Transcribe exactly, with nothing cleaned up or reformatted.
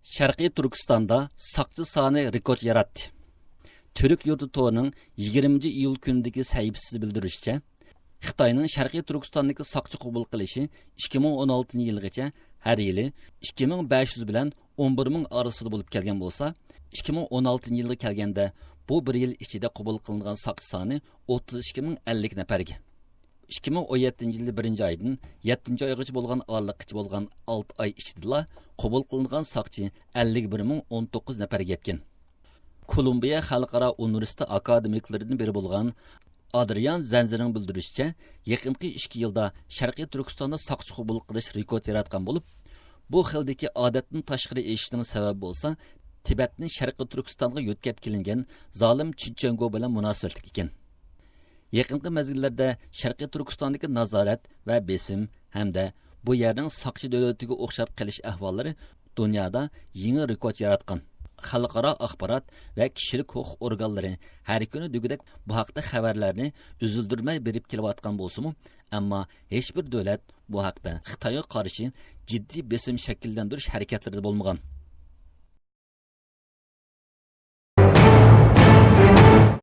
شەرقىي تۈركىستاندا ساقچى سانى رېكورت ياراتتى. تۈرك يۇرتى تورىنىڭ يىگىرمىنچى ئىيۇل كۈنىدىكى سەھىپىسىدە بىلدۈرۈشىچە، خىتاينىڭ شەرقىي تۈركىستاندىكى ساقچى قوبۇل قىلىشى ئىككى مىڭ ئون ئالتىنچى يىلغىچە ھەر يىلى ئىككى مىڭ بەش يۈز بىلەن ئون بىر مىڭ ئارىسىدا بولۇپ كەلگەن بولسا، ئىككى مىڭ ئون ئالتىنچى يىلغا كەلگەندە بۇ بىر يىل ئىچىدە قوبۇل قىلىنغان ساقچى سانى ئوتتۇز ئىككى مىڭ ئەللىك نەپەرگە، ئىككى مىڭ ئون يەتتىنچى يىلى بىرىنچى ئايدىن يەتتىنچى ئايغىچە بولغان ئارىلىققىچە بولغان ئالتە ئاي ئىچىدىلا قوبۇل قىلىنغان ساقچى ئەللىك بىر مىڭ ئون توققۇز نەپەرگە يەتكەن. كولومبىيە خەلقئارا ئۇنىۋېرسىتېتى ئاكادېمىكلىرىدىن بىرى بولغان ئادرىيان زەنزىرنىڭ بىلدۈرۈشىچە، يېقىنقى ئىككى يىلدا شەرقىي تۈركىستاندا ساقچى قوبۇل قىلىش رېكورت ياراتقان بولۇپ، بۇ خىلدىكى ئادەتتىن تاشقىرى ئېشىشنىڭ سەۋەبى بولسا، تىبەتتىن شەرقىي تۈركىستانغا يۆتكەپ كېلىنگەن زالىم چىنچۈەنگو بىلەن مۇناسىۋەتلىك ئىكەن. يېقىنقى مەزگىللەردە شەرقىي تۈركىستاندىكى نازارەت ۋە بېسىم ھەمدە بۇ يەرنىڭ ساقچى دۆلىتىگە ئوخشاپ قېلىش ئەھۋاللىرى دۇنيادا يېڭى رېكورت ياراتقان. خەلقئارا ئاخبارات ۋە كىشىلىك ھوقۇق ئورگانلىرى ھەر كۈنى دېگۈدەك بۇ ھەقتە خەۋەرلەرنى ئۈزۈلدۈرمەي بېرىپ كېلىۋاتقان بولسىمۇ، ئەمما ھېچبىر دۆلەت بۇ ھەقتە خىتايغا قارشى جىددىي بېسىم شەكىللەندۈرۈش ھەرىكەتلىرىدە بولمىغان.